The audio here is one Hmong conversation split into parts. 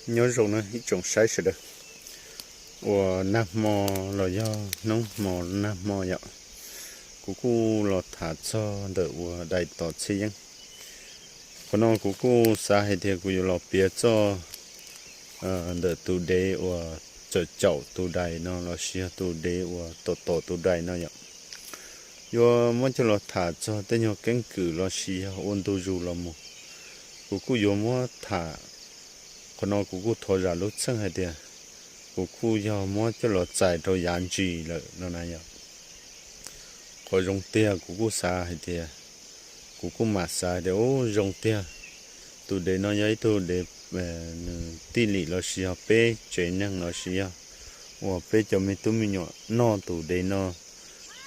Nyob zoo na ib tsoom saib sawv daws, uas nag hmo los yog hnub hmo nag hmo yom, kuv kuj los tham txog ntawm uas dais tom txhiaj yeeb. Qhov no kuv kuj xav hais tias kuv yuav los piav txog ntawm tus dev uas txawm caum tus dais no lossis yog tus dev uas tom tom tus dais no yom. Yuav muab coj los tham txog tej nyuag keeb kwm lossis yog ua ntu zus los mus, kuv kuj yuav muab tham. Qhov no kuv kuj thov zam lub txheej hais tias kuv kuj yog muab coj los txais rau yav ntsis lawm no na yom. Qhov zoo tiag kuv kuj xav hais tias, kuv kuj mam xav tias ub zoo tiag, tus dev no yog ib tug dev, nws tij lim lossis yog peb tsev neeg lossis yog uas peb cov me tub me nyuam noj tus dev no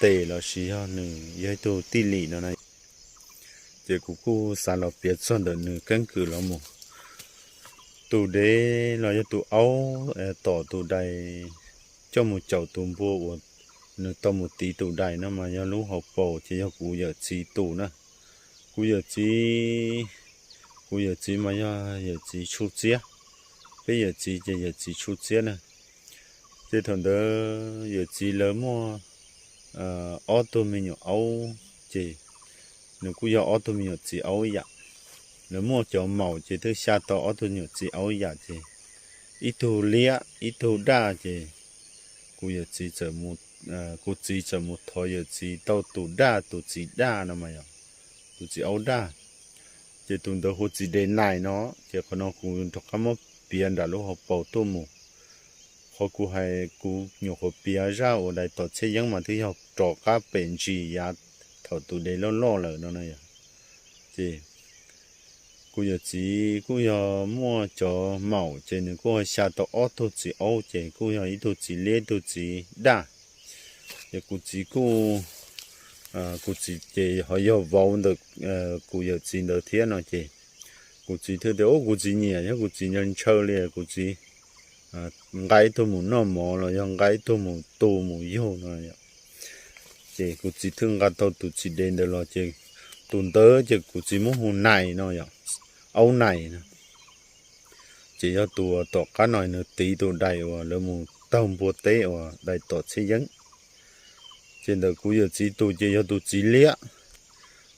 tes lossis yog nws yog ib tug tij lim no na. Ces kuv kuj xav los piav txog ntawm nws keeb kwm los mus. Tus dev los yog tus aub tom tus dais coj mus caum tus npua uas nws tau mus tiv tus dais no mas yog lub hauv paus ces yog kuv yawm txiv tus na. Kuv yawm txiv, kuv yawm txiv mas yog yawm txiv Tshuj Txiab. Peb yawm txiv ces yawm txiv Tshuj Txiab na. Ces thaum ntawd yawm txiv lawv muaj ob tug me nyuam aub, ces nws kuj yog ob tug me nyuam txiv aub ib yam. Lawv muaj cov maum ces twb xya tau ob tug me nyuam txiv aub ib yam ces ib tug liab ib tug daj ces kuv yawm txiv txawm mus, kuv txiv txawm mus thov yawm txiv tau tus daj, tus txiv daj no mas yog tus txiv aub daj. Ces tus ntawd hu txiv dev nais no, ces qhov no kuv rov qab muab piav nram lub hauv paus tuaj mus. Qhov kuv hais kuv nyuam qhuav piav zaj uas dais tom txhiaj yeeb mas twb yog rov qab pem ntsis yav thaum tus dev loj loj lawm no na yom. Ces kuv yawm txiv kuj yog muaj cov maum ces nws kuj xya tau ob tug txiv aub ces kuj yog ib tug txiv liab ib tug txiv daj. Ces kuv txiv kuj, kuv txiv ces ho yog vauv ntawm kuv yawm txiv ntawd thiab no ces kuv txiv thiaj tias ub kuv txiv nyiam thiab kuv txiv ntshaw ntshaw li kuv txiv nqa ib tug mus noj mov los yog nqa ib tug mus tu mus yug no. Ces kuv txiv thiaj nqa tau tus txiv dev ntawd los ces tus ntawd ces kuv txiv muab hu nais no yom, aub nais no. Ces yog tus uas tom qab no nws tiv tus dais uas lawv mus taug npua teb uas dais tom txhiaj yeeb. Ces ntawm kuv yawm txiv tus ces yog tus txiv liab.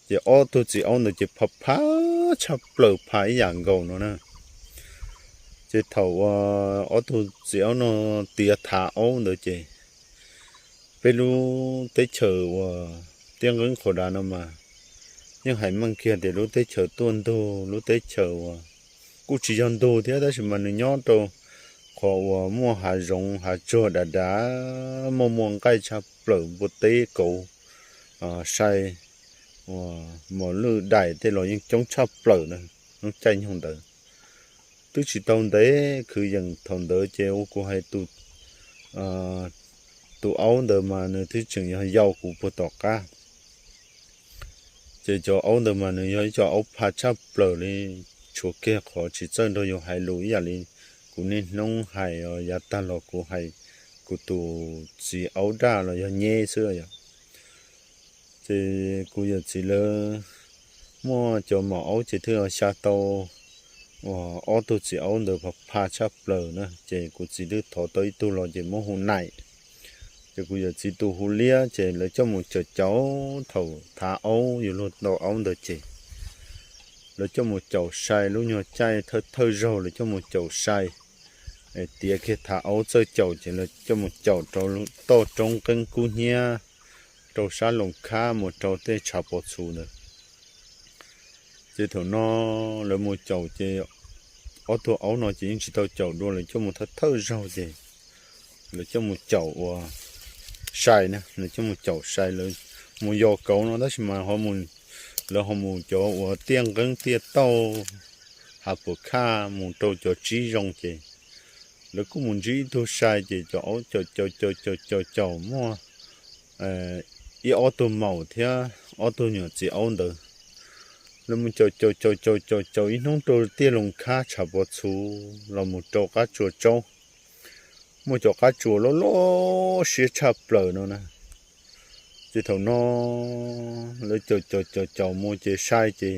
Ces ob tug txiv aub ntawd ces pha pha tshaj plaws pha ib yam nkaus no na. Ces thaum uas ob tug txiv aub no tiav thav aub ntawd ces peb lub teb chaws uas tiaj nqeeb qhuav dav no mas yeej hais meej kiag tias lub teb chaws tuaj ntug, lub teb chaws uas kuj tsis yog ntug thiab tab sis mas nws nyob rau qhov uas muaj hav zoov hav tsuag dav dav, muaj muaj nqaij tshaj plaws, npua teb kauv, sai, uas mos lwj dais tej los yeej coob tshaj plaws na. Lub caij nyoog ntawd twb tsis tau ntev kwv yees thaum ntawd ces ua kuv hais tus, tus aub ntawd mas nws twb tseem yog yau kuv puag tom qab. Ces cov aub ntawd mas nws yog ib co aub pha tshaj plaws li, tshuav kiag qhov tsis txawj nrog yus hais lus ib yam li kuv niaj hnub hais os, yav tag los kuv hais kuv tus txiv aub daj los yog nyeb xwb yom. Ces kuv yawm txiv lawv muaj cov maum aub ces thiaj xya tau uas ob tug txiv aub ntawd pha pha tshaj plaws na, ces kuv txiv twb thov tau ib tug los ces muab hu nais. Ces kuv yawm txiv tus hu liab ces lawv coj mus caum caum thaum thav aub yus luag ntau aub ntawd ces lawv coj mus caum sai lub nyuag caij thawj thawj zaug lawv coj mus caum sai, tiav kiag thav aub txawj caum ces lawv coj mus caum rau toj roob nqeeb kub hnyiab rau sab Loos Khab mus rau tej tshav pov txhuv ntawd. Ces thaum no lawv mus caum ces ob tug aub no ces yeej tsis tau caum dua, lawv coj mus thawj thawj zaug ces lawv coj mus caum uas sai na, lawv coj mus caum sai, lawv mus yos kauv no tab sis mas lawv ho mus cov uas tiaj nqeeb tiaj tauj hav puas khaj mus rau cov tsib zoo ces lawv kuj mus ntsib ib tug sai ces cov aub caum caum caum caum caum caum muaj ib ob tug maum thiab ob tug nyuam txiv aub ntawd. Lawv mus caum caum caum caum caum caum ib hnub rau tiaj Loos Khab tshav pov txhuv los mus rau qab tsua tsaub, muaj cov qab tsua loj loj siab tshaj plaws no na. Ces thaum no lawv caum caum caum caum mus ces sai ces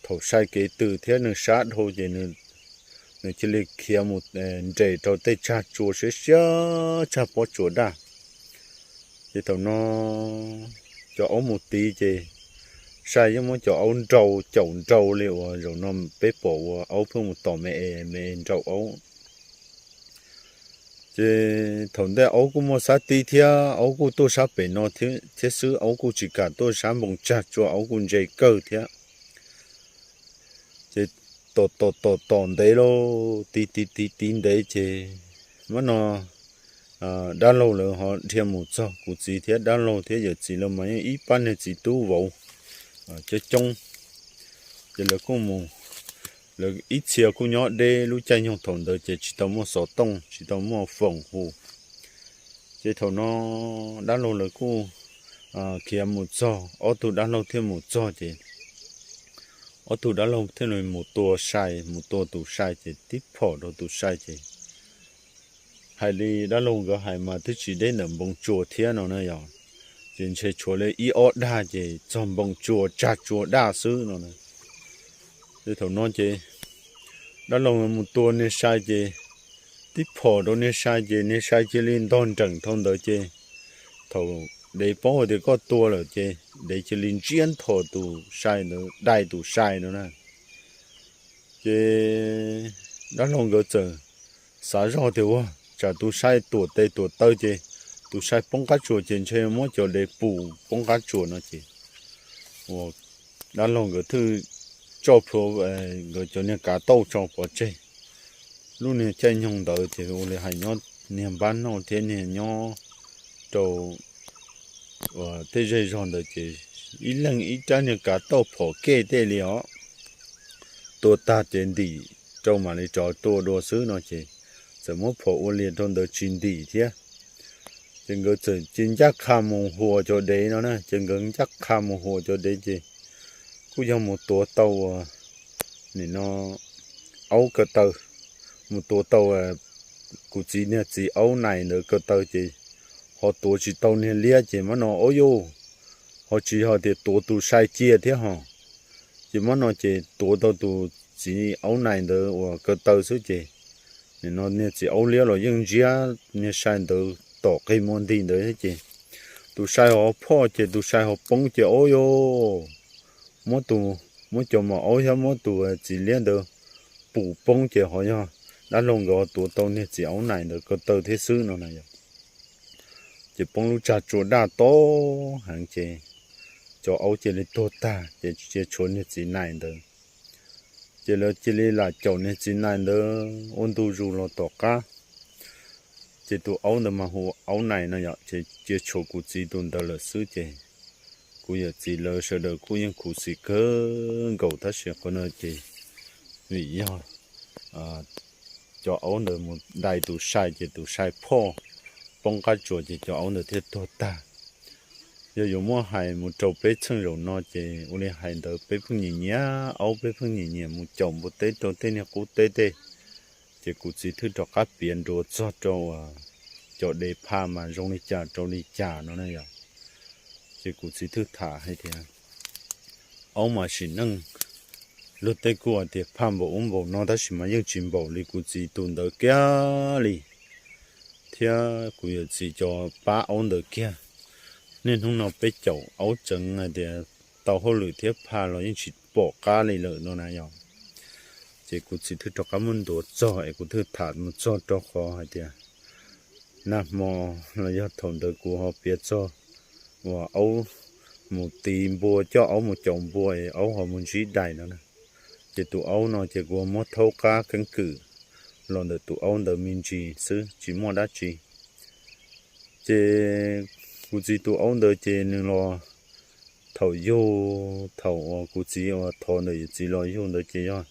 thaum sai kev twm thiab nws sab dhau ces nws nws cia li khiav mus nres rau tej tsag tsua siab siab, tsag pob tsuas daj. Ces thaum no cov aub mus tid ces sai yeej muab cov aub nrau caum nrau li uas zaum no peb pom uas aub pheej mus tom me es me es nrau aub. Ces thaum ntej aub kuj muaj sab tib thiab, aub kuj tuaj sab pem no thiab xwb, aub kuj tsis kam tuaj sab npoo tsag tsua, aub kuj ntse kawg thiab. Ces tom tom tom tom ntev lauj, tiv tiv tiv tiv ntev ces mam no dab laug lawv ho dhia mus txog, kuv txiv thiab dab laug thiab yawm txiv lawv mas yeej ib pab niag txiv tub vauv coob coob. Ces lawv kuj mus, lawv ib txhia kuj nyob deb, lub caij nyoog thaum ntawd ces tsis tau muaj xov tooj, tsis tau muaj foom hu. Ces thaum no dab laug lawv kuj khiav mus txog, ob tug dab laug thiaj mus txog ces ob tug dab laug thiaj li mus tua sai, mus tua tus sai ces tib phom rau tus sai ces hais li dab laug nkawd hais mas twb tsis deb ntawm npoo tsua thiab no na yog, ces ntshe tshuav li ib ob dag ces txog npoo tsua tsag tsua daj xwb no na. Ces thaum no ces dab laug mus tua niag sai ces tib phom rau niag sai ces niag sai cia li ntog nreem dhau ntawd ces thaum dev paub hais tias koj tua lawm ces dev cia li ntsiab nthos tus sai ntawd, dai tus sai no na. Ces dab laug nkawd txawm xav zoj tias ua tsam tus sai tuam tes tuam taw ces tus sai poob qab tsuas ces ntshe muab cov dev pum poob qab tsuas no ces ua dab laug nkawd thiaj tsoj plhuav nkawd cov niag kav tauj tso pov tseg. Lub niag caij nyoog ntawd ces ua li hais nyob niag npab nauj thiab niag nyob rau tej zej zog ntawd ces ib leeg ib rab niag kav tauj phom kej tej li os. Tua tag ces ntim rau mam li rov tua dua xwb no ces txawm muab phom ua lias rau ntawd tsis ntim thiab. Ces nkawd txawm cia ncaj qha mus huas cov dev no na, ces nkawd ncaj qha mus huas cov dev ces kuj yog mus tuav tau ua nim no aub ko taw, mus tuav tau kuv txiv niag txiv aub nais ntawd ko taw ces ho tuav tsis tau niag liab ces mam no ob yuj ho tsis ho tias tuav tus sai cia thiab ho. Ces mam no ces tuav tau tus txiv aub nais ntawd uas ko taw xwb ces nim no niag txiv aub liab los yeej ntsiab niag sai ntawd tom qig muaj nti ntawd thiab ces tus sai ho phoj ces tus sai ho poob ces ob yuj muab tus, muab cov maum aub thiab muab tus txiv liab ntawd pum poob ces ho yog dab laug nkawd ho tuav tau niag txiv aub nais ntawd ko taw thiab xwb no na yog. Ces poob lub tsag tsua daj to heev ces cov aub cia li tuag tag ces cia tshuav niag txiv nais ntawd. Ces lawv cia li lam caum niag txiv nais ntawd ua ntu zus los tom qab. Ces tus aub ntawd mas hu aub nais no yom, ces cia tshuav kuv txiv tus ntawd lawm xwb ces kuv yawm txiv lawv sawv daws kuj yeej khuv xim kawg nkaus tab sis qhov no ces vim yog cov aub ntawd mus dai tus sai ces tus sai phoj poob qab tsuas ces cov aub ntawd thiaj tuag tag. Yog yuav muab hais mus rau peb txheej zaum no ces ua li hais ntawd peb pheej nyiam nyiam aub, peb pheej nyiam nyiam mus caum npua teb rau tej niag qub teb tej. Ces kuv txiv thwj rov qab piav nruas txog rau uas cov dev pha mas zoo li cas rau li cas no na yom. Ces kuv txiv thwj tham hais tias aub mas sim neej luag tej kuj hais tias phaj npaum ub npaum no tab sis mas yeej tsis npaum li kuv txiv tus ntawd kiag li. Thiab kuv yawm txiv cov pab aub ntawd kiag, niaj hnub no peb caum aub tseev hais tias tau hauj lwm thiab phaj los yeej tsis pom qab li lawm no na yom. Ces kuv txiv thwj rov qab muab ntuas txog es kuv thwj tham mus txog rau qhov hais tias nag hmo los yog thaum ntawd kuv ho piav txog uas aub mus tiv npua, coj aub mus caum npua es aub ho mus ntsib dais no na. Ces tus aub no ces kuv muab thaub qab keeb kwm los ntawm tus aub ntawd me ntsis xwb tsis muaj dab tsi. Ces kuv txiv tus aub ntawd ces nws los thaum yug, thaum uas kuv txiv uas thov ntawm yawm txiv los yug ntawd ces yog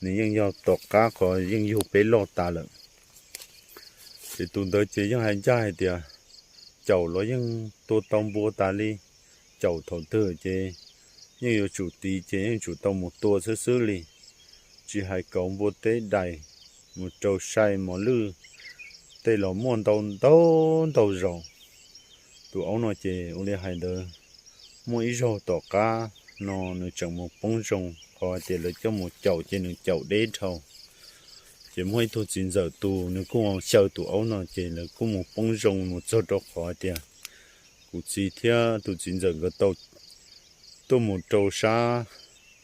nws yeej yog tom qab qhov yeej yug peb loj tas lawm. Ces tus ntawd ces yeej hais ncaj hais tias caum los yeej tua tau npua tas li, caum thaum twg ces yeej yuav tsum tiv ces yeej tsum tau mus tua xwb xwb li. Tsis hais kauv npua teb dais, mus rau sai mos lwj tej los muaj ntau ntau ntau zaus. Tus aub no ces ua li hais ntawd, muaj ib zaug tom qab no nws tseem mus poob zoo qhov hais tias lawv coj mus caum ces nws caum deb dhau. Ces muaj ib tug txiv ntxawm tus nws kuj xyaw tus aub no, ces lawv kuj mus poob zoo mus txog rau qhov hais tias kuv txiv thiab tus txiv ntxawm nkawd tau tuaj mus rau sab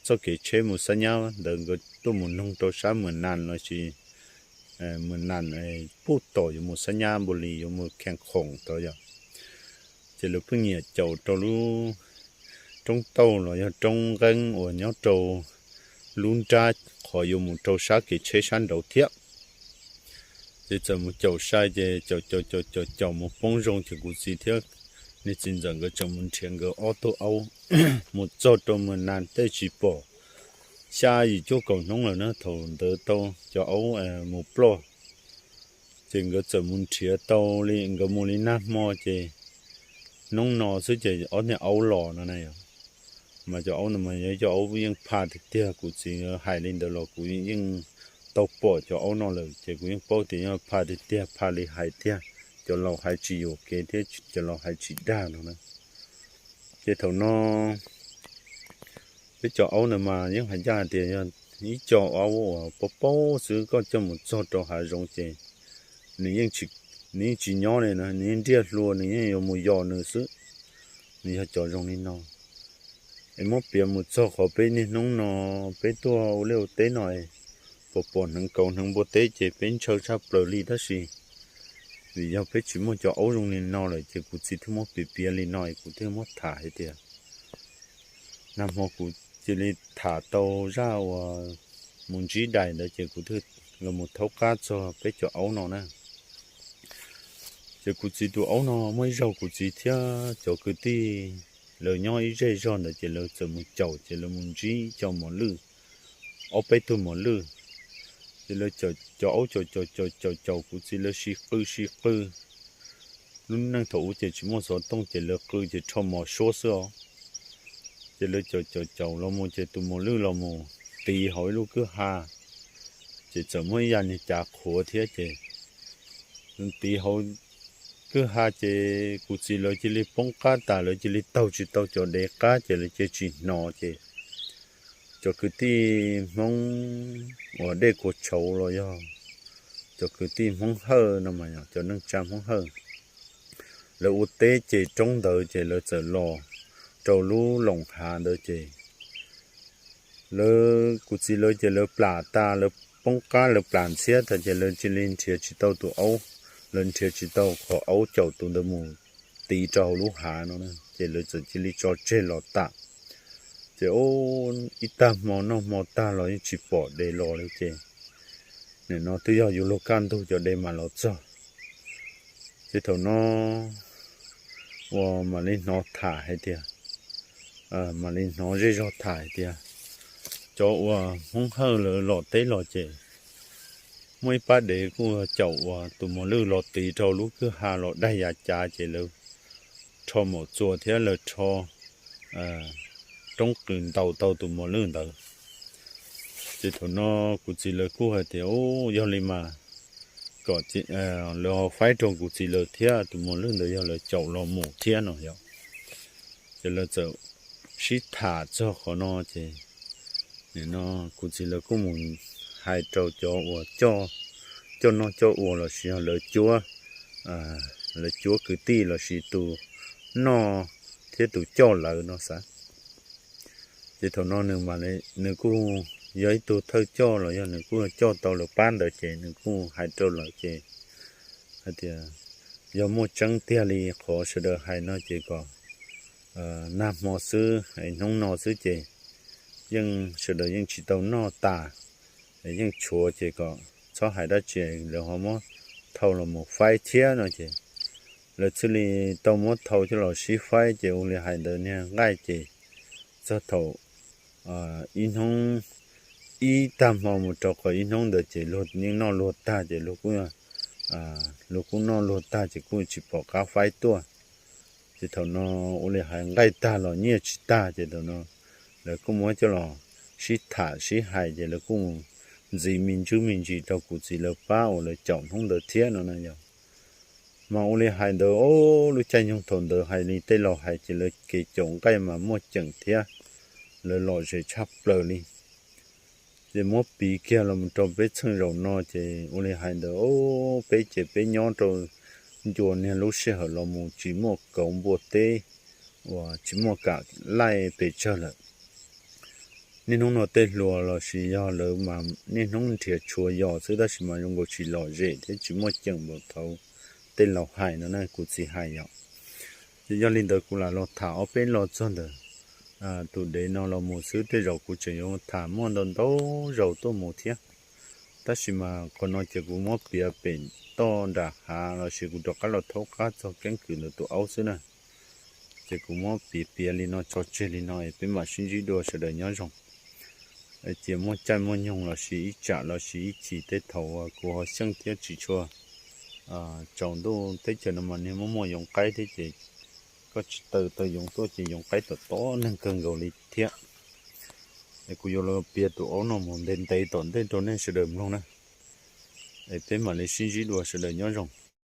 txoj kev tsheb mus Xab Nyab ntawd, nkawd tuaj mus noog rau sab Mws Nas lossis Mws Nas puj tom yuav mus Xab Nyab Npus Lis yuav mus Khees Khoom tod yom. Ces lawv pheej nyiam caum rau lub roob tauj los yog roob nqeeb uas nyob rau lub nrab qhov yuav mus rau sab kev tsheb sab nraud thiab. Ces txawm mus caum sai, ces caum caum caum caum caum mus poob zoo, ces kuv txiv thiab niag txiv ntxawm nkawd tseem mus nrhiav nkawd ob tug aub mus txog rau Mws Nas tej tsis pom. Xya yim cuaj kaum hnub lawm na, thaum ntawd tau cov aub mus ploj. Ces nkawd txawm mus nrhiav tau li, nkawd mus li nag hmo ces hnub no xwb ces ob niag aub los no na. Mas cov aub no mas yog cov aub yeej pha tiag tiag, kuv txiv hais li ntawd los kuv yeej tau pom cov aub no lawm, ces kuv yeej paub tias yog pha tiag tiag, pha li hais tiag, cov laus hais tsis yuam kev thiab cov laus hais tsis dag no na. Ces thaum no peb cov aub ntawd mas yeej hais ncaj tias yog ib co aub uas paub paub xwb, koj coj mus txog rau hav zoov ces nws yeej tsis nyob li na, nws yeej nriaj hlua, nws yeej yuav mus yos nws xwb. Nws yog cov zoo li no. Es muab piav mus txog qhov peb niaj hnub no peb tuaj ua liaj ua teb no, pom pom hneev kauv hneev npua teb ces peb ntshaw tshaj plaws li, tab sis vim yog peb tsis muaj cov aub zoo li no lawm ces kuv txiv thiaj muab piav piav li no, kuv thiaj muab tham hais tias nag hmo kuv cia li tham tau zaj uas mus ntsib dais ntawd ces kuv thiaj los mus thaub qab txog peb cov aub no na. Ces kuv txiv tus aub no muaj ib zaug kuv txiv thiab cov kwv tij lawv nyob ib zej zog ntawd ces lawv txawm mus caum, ces lawv mus ntsib ib co mos lwj, ob peb tug mos lwj. Ces lawv cov aub caum caum caum caum caum kuv txiv lawv sib qw sib qw. Lub neej thaum ub ces tsis muaj xov tooj ces lawv qw ces rho mos suab xwb os. Ces lawv caum caum caum los mus ces tus mos lwj los mus tiv hauv ib lub kwj ha, ces txawm muaj ib yam niag cav qhuav thiab ces tiv hauv kwj ha ces kuv txiv lawv cia li poob qab tas, lawv cia li taug tsis tau cov dev qab ces lawv cia tsis hnov ces cov kwv tij Hmoob uas dej kuav tshauv los yog cov kwv tij Hmoob Hawj no mas cov neej tsa Hmoob Hawj, lawv ua teb ces roob ntawd ces lawv txawm los rau lub loos hav ntawd ces lawv kuv txiv lawv ces lawv plam tas, lawv poob qab lawv plam ntxhiab tas ces lawv cia li nrhiav tsis tau tus aub, lawv nrhiav tsis tau qhov aub caum tus ntawd mus tiv rau hauv lub hav no ces lawv txawm cia li tso tseg los tas. Ces ib tag hmo noj hmo tag los yeej tsis pom dev los li ces nim no twb yog yuav luag kaj ntug cov dev mam los txog. Ces thaum no uas mam li hnov tham hais tias, mam li hnov zej zog tham hais tias cov uas Hmoob Hawj lawv los teb los ces muaj ib pab dev kuj caum uas tus mos lwj los tiv rau lub kwj ha los daig yav cav ces lawv rho maum txuas thiab lawv rho roob qws ntaus tau tus mos lwj ntawd. Ces thaum no kuv txiv lawv kuj hais tias, Yog li mas kom lawv ho faib rau kuv txiv lawv thiab, tus mos lwj ntawd yog lawv caum los mus thiab no yom. Ces lawv txawm sib tham txog qhov no ces nim no kuv txiv lawv kuj mus hais rau cov uas coj noj coj ua lossis yog lawv cuab, lawv cuab kwv tij lossis tus noj thiab tus coj lawv no xav. Ces thaum no nws kuj yog ib tug thawj coj los yog nws kuj coj tau lawv pab ntawd ces nws kuj hais rau lawv ces hais tias, Yog muaj tseeb tiag li qhov sawv daws hais no ces kom nag hmo xwb, hnub no xwb ces yeej sawv daws yeej tsis tau noj tas, yeej tshuav ces kom txhob hais dab tsi, lawv ho muab thau los mus faib thiab no ces lawv thiaj li tau muab thau coj los sib faib ces ua li hais ntawd niag nqaij ces txog thaum ib hnub, ib tag hmo mus rau qhov ib hnub ntawd ces luag yeej noj luag tag ces luag kuj noj luag tag ces kuj tsis pom qab faib tuaj. Ces thaum no ua li hais nqaij tag los nyiaj tsis tag ces thaum no lawv kuj muab coj los sib tham sib hais ces lawv kuj mus ntxiv me ntsis me ntsis rau kuv txiv lawv pab uas lawv caum hnub ntawd thiab no na yog. Mas ua li hais ntawd, lub caij nyoog thaum ntawd hais li tej laus hais ces lawv kev caum nqaij mas muaj ceem thiab lawv lom zem tshaj plaws li. Ces muab piv kiag los mus rau peb txheej zaum no ces ua li hais ntawd, peb ces peb nyob rau ncua niag lub sij hawm los mus tsis muaj kauv npua teb uas tsis muaj kam laij pes tsawg lawm. Niaj hnub no tej hluas los sis yog lawv mas niaj hnub nrhiav tshuav yos xwb, tab sis mas zoo nkaus tsis lom zem thiab tsis muaj ceem npaum thaud tej laus hais no na, kuv txiv hais yom. Ces yog li ntawd kuv lam los tham ob peb lo txog ntawm tus dev no los mus xwb, tej zaum kuv tseem yuav tham muaj ntau ntau zaus tuaj mus thiab. Tab sis mas qhov no ces kuv muab piav pem toj nram hav los sis kuv rov qab los thaub qab txog keeb kwm ntawm tus aub xwb na. Ces kuv muab piav piav li no tso tseg li no es peb mam sib ntsib dua, sawv daws nyob zoo. Cia muaj caij muaj nyoog los sis ib tsam los sis ib chim tej thaum uas kuv ho xyeej thiab tsis tshua tsaus ntuj, teb chaws no mas niag muaj muaj yoov qaib thiab ces koj tsis taw taw yoov tuaj ces yoov qaib tom tom neeg kawg nkaus li thiab. Es kuv yuav los piav tus aub no mus ntev ntev tom ntej rau nej sawv daws mloog na. Es peb mam li sib ntsib dua, sawv daws nyob zoo.